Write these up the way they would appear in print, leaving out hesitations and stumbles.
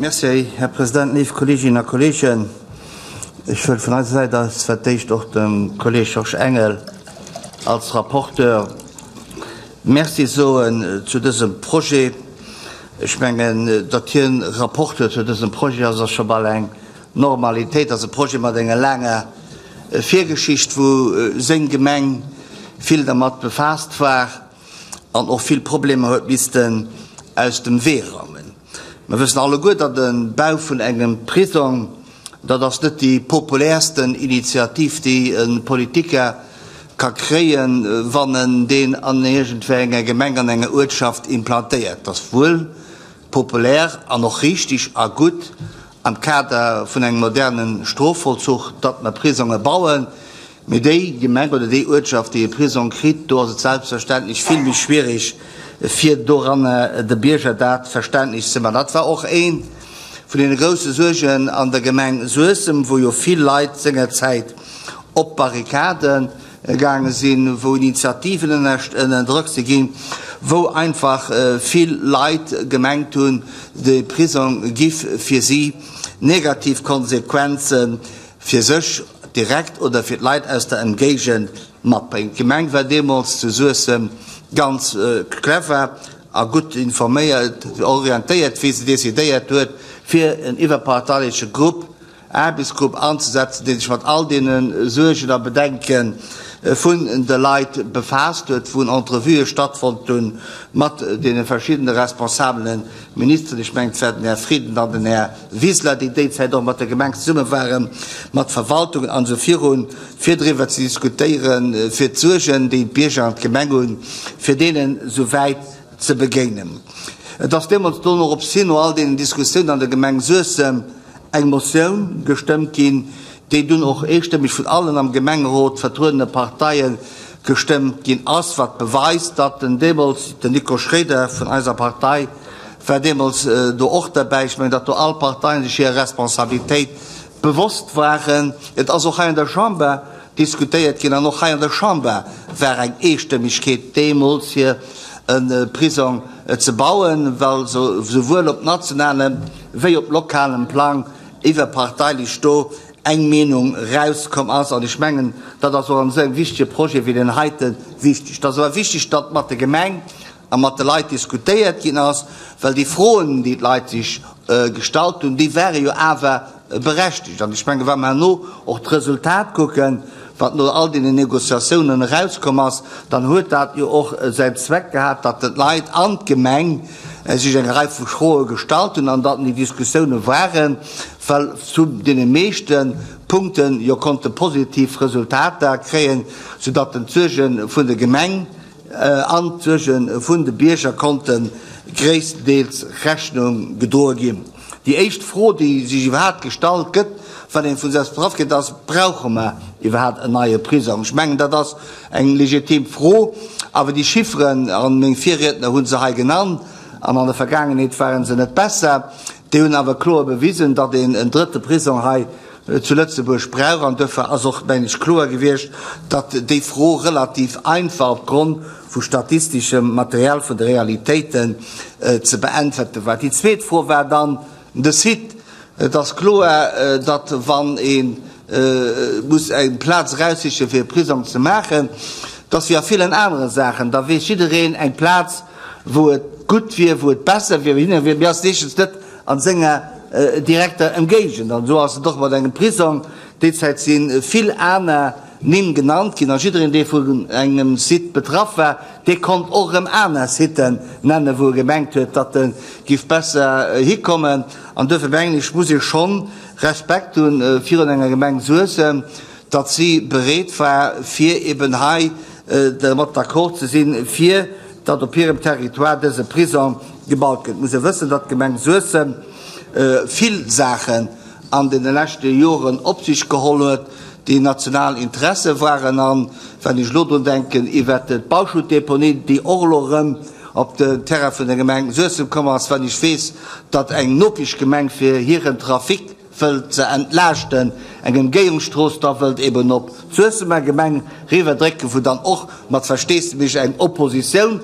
Merci, Här President, léif Kolleeginnen a Kolleegen. Ech wëll vun eiser Säit aus fir d'éischt och dem Kolleeg Georges Engel als Rapporteur Merci soen zu dësem Projet. Ech mengen, datt hien Rapporteur zu dësem Projet ass, ass scho bal eng Normalitéit. Ass e Projet mat enger laanger Virgeschicht, wou seng Gemeng vill dermat befaasst war an och vill Problemer huet missten aus dem Wee raumen. Mer wëssen alleguer, datt e Bau vun engem Prisong, dat ass net déi populärsten Initiativ, déi e Politiker ka kréien, wann en deen an iergendwéi enger Gemeng, an enger Uertschaft implantéiert. Dat ass wuel populär an och richtig a gutt am Kader vun engem moderne Strofvollzuch, datt mer Prisonge bauen, Mee déi Gemeng oder déi Uertschaft, déi e Prisong kritt, do ass et selbstverständlech vill méi schwierig, fir doranner de Bierger dat verständlech ze maachen. Dat war och ee vun deene grousse Suergen an der Gemeng Suessem, wou jo vill Leit sengerzäit op d'Barrikade gaange sinn, wou Initiativen ënnerdrëckt si ginn, wou einfach vill Leit gemengt hunn, de Prisong giff fir si negativ Konsequenze fir sech direkt oder fir d'Leit aus der Emgéigend matbréngt. D'Gemeng war deemools zu Suessem ganz clever a gutt informéiert, orientéiert, wéi se decidéiert huet, fir en iwwerparteileche Grupp, Aarbechtsgrupp anzesetzen, dee sech mat all deene Suergen a Bedenke vun de Leit befaasst huet, wou Entrevuë stattfonnt hu mat deene verschiddene responsabele Ministeren, ech mengen, et war den Här Frieden an den Här Wiseler, déi déizäit och mat der Gemeng zesumme waren, mat Verwaltungen an esou virun, fir driwwer ze diskutéieren, fir d'Suergen, déi d'Bierger an d'Gemeng hunn, fir deenen esou wäit ze begéinen. Et ass deemools doropshin, no all deenen Diskussiounen an der Gemeng Suessem, eng Motioun gestëmmt ginn, déi dunn och eestëmmeg vun allen am Gemengerot vertruedene Parteie gestëmmt ginn ass, wat beweist, datt den deemools, den Nico Schroeder vun eiser Partei war deemools do och derbäi, ech mengen, datt do all Parteien sech hirer Responsabilitéit bewosst waren. Et ass och hei an der Chamber diskutéiert ginn an och hei an der Chamber war eng Eestëmmegkeet deemools fir e Prisong ze bauen, well souwuel op nationalem wéi op lokalem Plang iwwerparteilech do eng Meenung rauskomm ass. An ech mengen, dat ass och an esou engem wichtege Projet wéi deen heite wichteg. Et ass awer wichteg, datt mat der Gemeng a mat de Leit diskutéiert ginn ass, well déi Froen, déi d'Leit sech gestallt hunn, déi ware jo awer berechtegt. An ech mengen, wa mer herno och d'Resultat kucken, wat no all deenen Négociatiounen erauskomm ass, dann huet dat jo och säin Zweck gehat, datt d'Leit an d'Gemeng sech eng Rei vu Froe gestallt hunn an datt déi Diskussioune waren, well zu deene meeschte Punkte jo konnte positiv Resultater kréien, soudatt d'Suerge vun der Gemeng an d'Suerge vun de Bierger konnte gréisstendeels Rechnung gedroe ginn. Déi éischt Fro, déi sech iwwerhaapt gestallt gëtt, wann ee vun sou eppes betraff gëtt, ass, Brauche mer iwwerhaapt en neie Prisong? Ech mengen, dat ass eng legitim Fro. Awer déi Chifferen, a meng Virriedner hu se hei genannt, an an der Vergaangenheet ware se net besser, déi hunn awer kloer bewisen, datt een en drëtte Prisong hei zu Lëtzebuerg brauch. An duerfir ass och, mengen ech, kloer gewiescht, datt déi Fro relativ einfach opgrond vu statisteschem Material vun de Realitéiten ze beäntwerte war. Déi zweet Fro war dann de Site. Et ass kloer, datt wann ee muss eng Plaz eraussichen, fir e Prisong ze maachen, datt wéi a villen anere Saachen, da weess jiddereen eng Plaz, wou et gutt wier, wou et besser wier, wou hinne wier, mee ass meeschtens net a senger direkter Emgéigend. An esou ass et och mat engem Prisong. Déi Zäit si vill aner Nimm genannt ginn a jiddereen, dee vun engem Site betraff war, dee konnt och erëm aner Siten nennen, wou e gemengt huet, datt e giff besser hikommen. An duerfir mengen ech, muss ee schonn Respekt hu virun enger Gemeng Suessem, datt si bereet war, fir eben hei dermat d'accord ze sinn, fir datt op hirem Territoire dëse Prisong gebaut gëtt. Et muss ee wëssen, datt d'Gemeng Suessem vill Saachen an deene leschte Joren op sech geholl huet, déi national Interesse waren. An wann ech elo drun denken iwwert d'Bauschuttdeponie, déi och elo erëm op den Terrain vun der Gemeng Suessem komm ass, wann ech weess, datt eng Nopeschgemeng fir hiren Trafic wëllt ze entlaaschten, eng Emgéiungsstrooss da wëllt eben op d'Suessemer Gemeng riwwerdrécken, wou dann och mat Versteesdemech eng Oppositioun.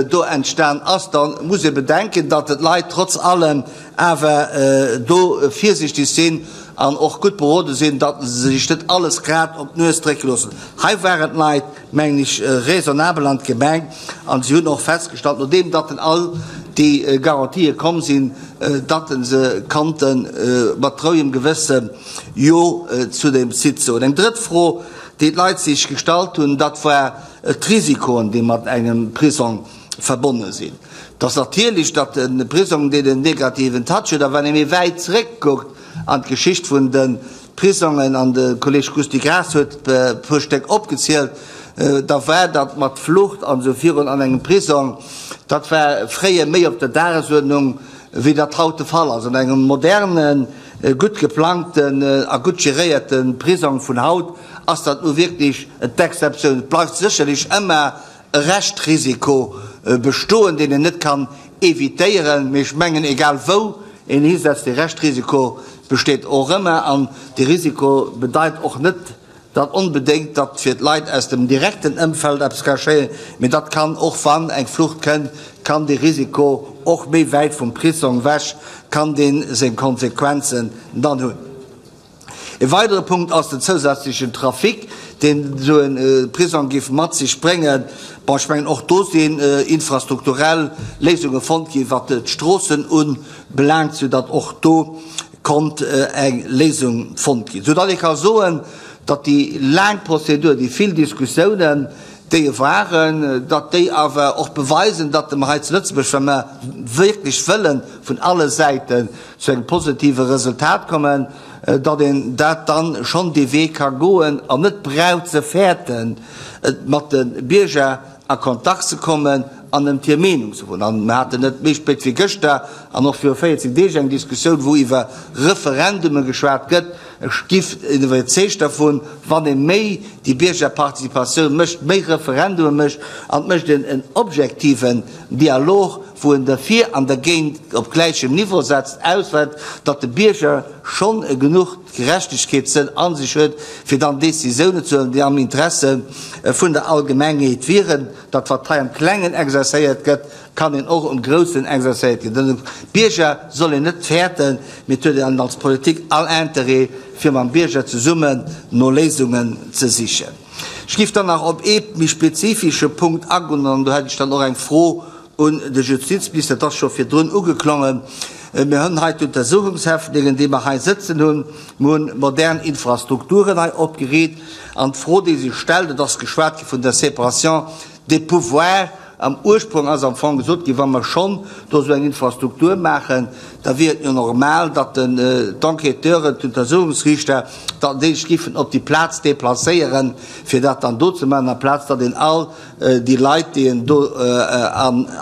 do entstan ass, da muss ee bedenken, datt d'Leit trotz allem awer do virsiichteg sinn an och gutt berode sinn, datt se sech net alles grad op d'Nues drécke loossen. Hei waren d'Leit, mengen ech, raisonnabel an d'Gemeng an si hunn och festgestallt, nodeem datt all déi Garantië komm sinn, datt se konnte mat rouegem Gewësse Jo zu deem Site soen. Eng drëtt Fro, déi d'Leit sech gestallt hunn, dat war d'Risikoen, déi mat engem Prisong verbonne sinn. Et ass natierlech, datt e Prisong deen en negativen Touch huet, a wann ee méi wäit zeréckkuckt an d'Geschicht vun de Prisongen, an de Kolleg Gusty Graas huet e puer Stéck opgezielt, da war dat mat Flucht an esou virun an engem Prisong, dat war fréier méi op der Dagesuerdnung, wéi dat haut de Fall ass. An engem modernen, gutt geplangten a gutt geréierte Prisong vun haut ass dat nu wierklech d'Exceptioun. Et bleift sécherlech ëmmer e Reschtrisiko bestoen, deen een net kann evitéieren, mee ech mengen, egal wou een hisetzt, dee Reschtrisiko besteet och ëmmer an dee Risiko bedeit och net, datt onbedéngt datt fir d'Leit aus dem direkten Ëmfeld eppes ka geschéien, mee datt kann och, wann eng Flucht kënnt, kann dee Risiko och méi wäit vum Prisong wech, kann dee seng Konsequenzen dann hunn. E weidere Punkt ass den zousätzlechen Trafic, deen esou e Prisong géif mat sech bréngen. Bon, ech mengen, och do sinn infrastrukturell Léisunge fonnt ginn, wat d'Stroossen ubelaangt, soudatt och do konnt eng Léisung fonnt ginn, soudatt ee ka soen, datt déi laang Prozedur, déi vill Diskussiounen, déi e waren, datt déi awer och beweisen, datt mer hei zu Lëtzebuerg, wa mer wierklech wëllen, vun alle Säiten zu engem positive Resultat kommen, datt een dat dann schonn dee Wee ka goen an net brauch ze fäerten, mat de Bierger a Kontakt ze kommen an ëmt hir Meenung ze froen. An mer haten net méi spéit wéi gëschter an och viru 14 Deeg eng Diskussioun, wou iwwer Referendume geschwat gëtt. Ech giff iwwerzeegt dervun, wann ee méi déi Biergerparticipatioun mécht, méi Referendume mécht an et mécht een en objektiven Dialog, wou en derfir an dergéint op gläichem Niveau setzt, auswält, datt de Bierger schonn e genuch Gerechtegkeetssënn a sech huet, fir dann Décisiounen ze huelen, déi am Interesse vun der Allgemengheet wieren. Dat, wat hei am Klengen exercéiert gëtt, kann een och um Groussen exercéiert ginn. Den Bierger soll een net fäerten, mee et huet een als Politik all Interêt, fir mam Bierger zesummen no Léisungen ze sichen. Ech géif dann nach op ee méi spezifische Punkt agoen, an do hätt ech dann och eng Fro un de Justizminister, et ass scho virdrun ugeklongen, Mir hunn hei d'Untersuchungshäftlingen, déi mer hei sëtzen hunn. Mir hunn modern Infrastrukturen hei opgeriit. An d'Fro, déi sech stellt, et ass geschwat gi vun der Séparation des pouvoirs, am Ursprong ass am Fong gesot ginn, wa mer schonn do esou eng Infrastruktur maachen, da wier et jo normal, datt d'Enquêteuren, d'Untersuchungsriichter, datt déi sech giffen op déi Plaz déplacéieren, fir dat dann do ze maachen, amplaz datt een all déi Leit, déi en do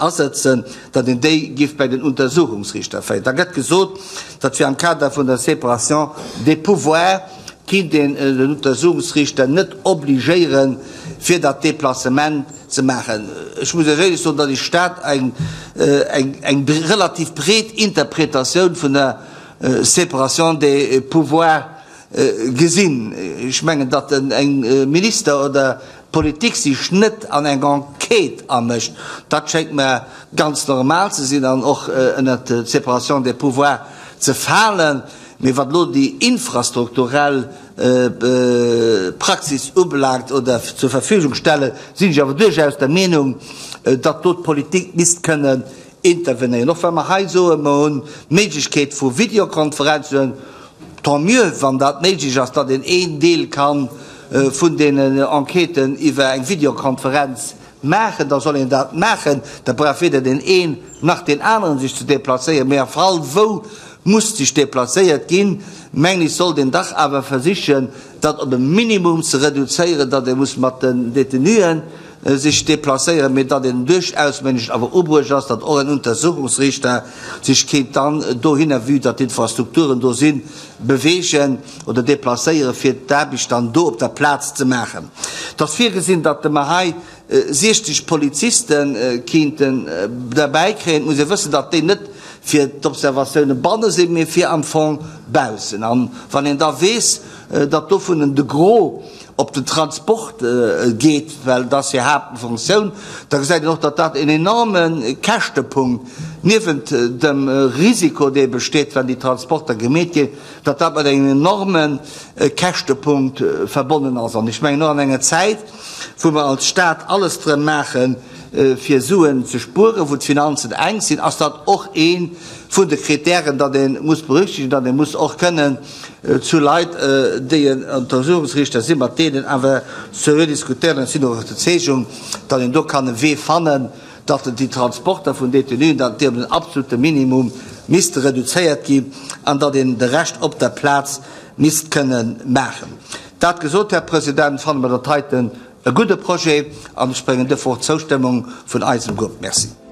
asëtzen, datt een déi giff bäi den Untersuchungsriichter féieren. Da gëtt gesot, dat wier am Kader vun der Séparation des pouvoirs, kinnt een den Untersuchungsriichter net obligéieren, fir dat Déplacement ze maachen. Ech muss Iech éierlech soen, datt ech dat eng eng relativ breet Interpretatioun vun der Séparation des pouvoirs gesinn. Ech mengen, datt eng Minister oder d'Politik sech net an eng Enquête amëscht, dat schéngt mer ganz normal ze sinn an och ënnert d'Séparation des pouvoirs ze falen. Mee wat elo déi infrastrukturell Praxis ubelaangt oder zur Verfügung stellen, sinn ech awer duerchaus der Meenung, datt do d'Politik misst kënnen intervenéieren. Och wa mer hei soen, mer hunn d'Méiglechkeet vu Videokonferenzen, tant mieux, wann dat méiglech ass, datt een een Deel ka vun deenen Enquêten iwwer eng Videokonferenz maachen, da soll een dat maachen. Da brauch weder deen een nach deen aneren sech ze deplacéieren. Mee am Fall wou muss sech deplacéiert ginn, mengen ech, sollt een dach awer versichen, dat op e Minimum ze reduzéieren, datt ee muss mat den Détenuen sech deplacéieren, mee datt een duerchaus, mengen ech, awer ubruecht ass, datt och en Untersuchungsriichter sech kéint dann dohinner, vue datt d'Infrastrukturen do sinn, bewegen oder deplacéieren, fir d'Aarbecht dann do op der Plaz ze maachen. Et ass virgesinn, datt mer hei 60 Poliziste kéinten derbäi kréien. Et muss ee wëssen, datt déi net fir d'Observatioune banne sinn, mee fir am Fong baussen. An wann een da weess, datt dovunnen de Gros op den Transport geet, well dat ass hir Haaptfunktioun, da gesäit een och, datt dat en enorme Käschtepunkt niewent dem Risiko, dee besteet, wann déi Transporter gemeet ginn, datt dat mat engem enorme Käschtepunkt verbonnen ass. An ech mengen och an enger Zäit, wou mer als Stat alles drëm maachen, fir Suen ze spueren, wou d'Finanzen enk sinn, ass dat och ee vun de Kritären, datt ee muss berücksichtigen, datt ee muss och kënnen zu Leit, déi en Untersuchungsriichter sinn, mat deenen awer seriö diskutéieren. Ech sinn och Iwwerzeegung, datt een do kann e Wee fannen, datt déi Transporter vun Détenuen, datt déi op den absolute Minimum misste reduzéiert ginn an datt een de Rescht op der Plaz misst kënnen maachen. Dat gesot, Här President, fanne mer dat heiten e gudde Projet an ech bréngen duerfir och d'Zoustëmmung vun eisem Grupp. Merci.